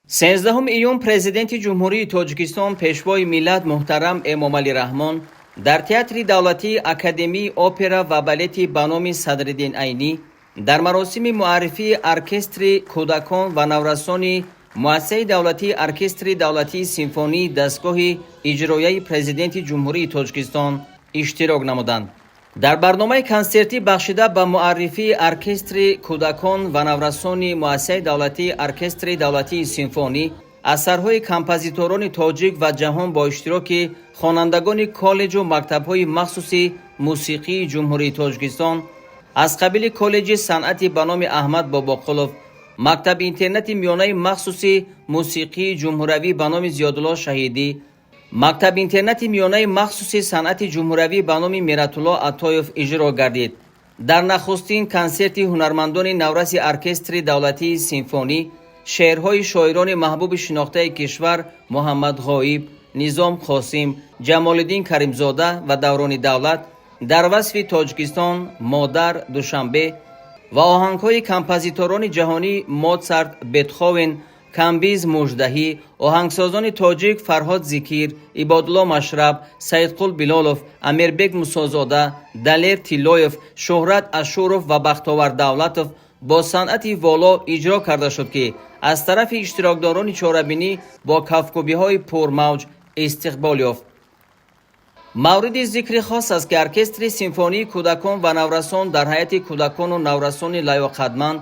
13 июн Президенти Ҷумҳурии Тоҷикистон, Пешвои миллат муҳтарам Эмомалӣ Раҳмон дар Театри давлатии академии опера ва балети ба номи Садриддин Айнӣ дар маросими муаррифии оркестри кӯдакон ва наврасони Муассисаи давлатии Оркестри давлатии симфонии дастгоҳи иҷрояи Президенти Ҷумҳурии Тоҷикистон иштирок намуданд. Дар барномаи консертӣ, бахшида ба муаррифии оркестри кӯдакон ва наврасони Муассисаи давлатии Оркестри давлатии симфонӣ, асарҳои композиторони тоҷик ва ҷаҳон бо иштироки хонандагони коллеҷу мактабҳои махсуси мусиқии Ҷумҳурии Тоҷикистон аз қабили коллеҷи санъати ба номи Аҳмад Бобоқулов, мактаби интернати миёнаи махсуси мусиқии ҷумҳуравӣ ба номи Зиёдулло Шаҳидӣ, мактаби интернати миёнаи махсуси санъати ҷумҳуравӣ ба номи Мератулло Атоев иҷро гардид. Дар нахустин консерти ҳунармандони навраси оркестри давлатии симфонӣ шеърҳои шоирони маҳбуби шинохтаи кишвар Муҳаммад Ғоиб, Низом Қосим, Ҷамолиддин Каримзода ва Даврони Давлат дар васфи Тоҷикистон, модар, Душанбе ва оҳангҳои композиторони ҷаҳонӣ Моцарт, Бетховен, Камбиз Муждаҳӣ, оҳангсозони тоҷик Фарҳод Зикир, Ибодулло Машраб, Саидқул Билолов, Амирбек Мусозода, Далер Тиллоев, Шӯҳрат Ашуров ва Бахтовар Давлатов бо санъати воло иҷро карда шуд, ки аз тарафи иштирокдорони чорабинӣ бо кафкӯбиҳои пурмавҷ истиқбол ёфт. Мавриди зикри хос аст, ки оркестри симфонии кӯдакон ва наврасон дар ҳайати кӯдакону наврасони лаёқатманд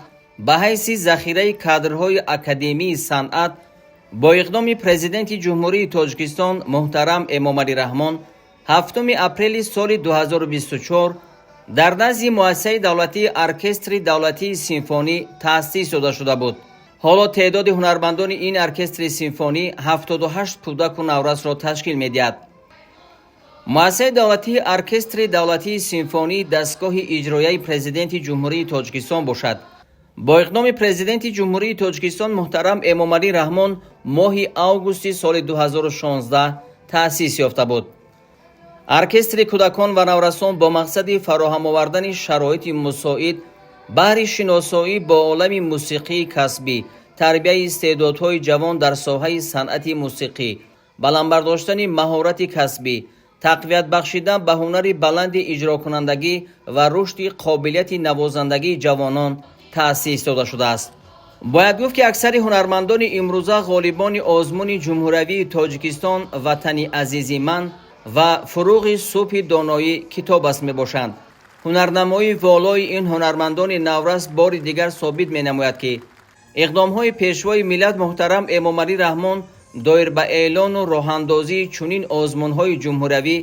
ба ҳайси захираи кадрҳои Академияи санъат бо иқдоми Президенти Ҷумҳурии Тоҷикистон муҳтарам Эмомалӣ Раҳмон 7 апрели соли 2024 дар назди Муассисаи давлатии Оркестри давлатии симфонӣ таъсис дода шуда буд. Ҳоло теъдоди ҳунармандони ин оркестри симфонӣ 78 кӯдаку наврасро ташкил медиҳад. Муассисаи давлатии Оркестри давлатии симфонии дастгоҳи иҷрояи Президенти Ҷумҳурии Тоҷикистон бошад, бо иқдоми Президенти Ҷумҳурии Тоҷикистон муҳтарам Эмомалӣ Раҳмон моҳи августи соли 2016 таъсис ёфта буд. Оркестри кӯдакон ва наврасон бо мақсади фароҳам овардани шароити мусоид баҳри шиносоӣ бо олами мусиқии касбӣ, тарбияи истеъдодҳои ҷавон дар соҳаи санъати мусиқӣ, баланд бардоштани маҳорати касбӣ, тақвият бахшидан ба ҳунари баланди иҷрокунандагӣ ва рушди қобилияти навозандагии ҷавонон таъсис дода шудааст. Бояд гуфт, ки аксари ҳунармандони имрӯза ғолибони озмуни ҷумҳуравии «Тоҷикистон ватани азизи ман» ва «Фурӯғи субҳи доноӣ китоб аст» мебошанд. Ҳунарнамоии волои ин ҳунармандони наврас бори дигар собит менамояд, ки иқдомҳои Пешвои миллат муҳтарам Эмомалӣ Раҳмон доир ба эълону роҳандозии чунин озмунҳои ҷумҳуравӣ,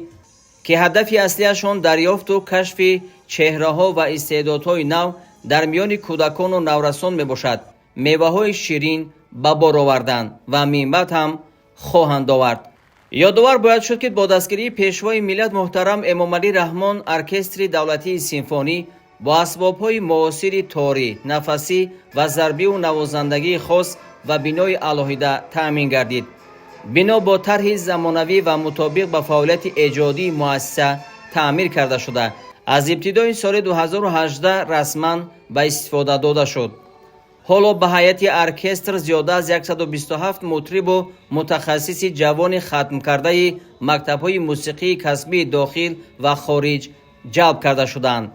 ки ҳадафи аслиашон дарёфту кашфи чеҳраҳо ва истеъдодҳои нав дар миёни кӯдакону наврасон мебошад, меваҳои ширин ба бор оварданд ва минбаъд ҳам хоҳанд овард. Ёдовар бояд шуд, ки бо дастгирии Пешвои миллат муҳтарам Эмомалӣ Раҳмон оркестри давлатии симфонӣ бо асбобҳои муосири торӣ, нафасӣ ва зарбиву навозандагии хос ва бинои алоҳида таъмин гардид. Бино бо тарҳи замонавӣ ва мутобиқ ба фаъолияти эҷодии муассиса таъмир карда шуда, аз ибтидои соли 2018 расман ба истифода дода шуд. Ҳоло ба ҳайати оркестр зиёда аз 127 мутрибу мутахассиси ҷавони хатмкардаи мактабҳои мусиқии касбии дохил ва хориҷ ҷалб карда шуданд.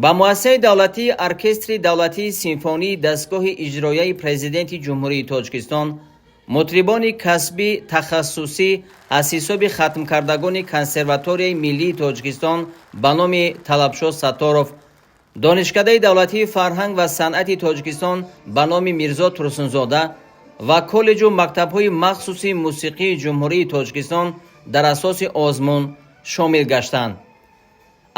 Ба Муассисаи давлатии Оркестри давлатии симфонии дастгоҳи иҷрояи Президенти Ҷумҳурии Тоҷикистон мутрибони касбӣ тахассусӣ аз ҳисоби хатмкардагони Консерваторияи миллии Тоҷикистон ба номи Талабшо Сатторов, Донишкадаи давлатии фарҳанг ва санъати Тоҷикистон ба номи Мирзо Турсунзода ва коллеҷу мактабҳои махсуси мусиқии Ҷумҳурии Тоҷикистон дар асоси озмун шомил гаштанд.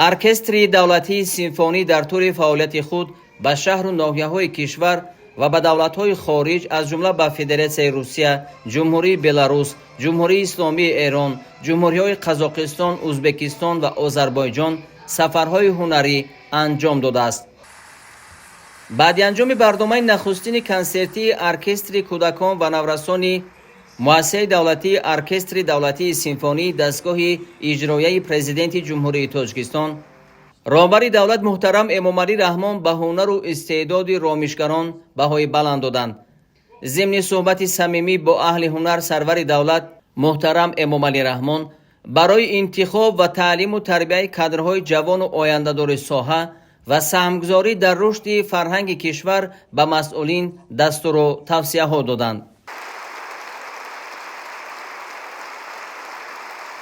Оркестри давлатии симфонӣ дар тӯли фаъолияти худ ба шаҳру ноҳияҳои кишвар ва ба давлатҳои хориҷ, аз ҷумла ба Федератсияи Русия, Ҷумҳурии Беларус, Ҷумҳурии Исломии Эрон, ҷумҳуриҳои Қазоқистон, Ӯзбекистон ва Озарбойҷон сафарҳои ҳунарӣ анҷом додааст. Баъди анҷоми барномаи нахустини консертии оркестри кӯдакон ва наврасони Муассисаи давлатии Оркестри давлатии симфонии дастгоҳи иҷрояи Президенти Ҷумҳурии Тоҷикистон роҳбари давлат муҳтарам Эмомалӣ Раҳмон ба ҳунару истеъдоди ромишгарон баҳои баланд доданд. Зимни суҳбати самимӣ бо аҳли ҳунар сарвари давлат муҳтарам Эмомалӣ Раҳмон барои интихоб ва таълиму тарбияи кадрҳои ҷавону ояндадори соҳа ва саҳмгузорӣ дар рушди фарҳанги кишвар ба масъулин дастуру тавсияҳо доданд.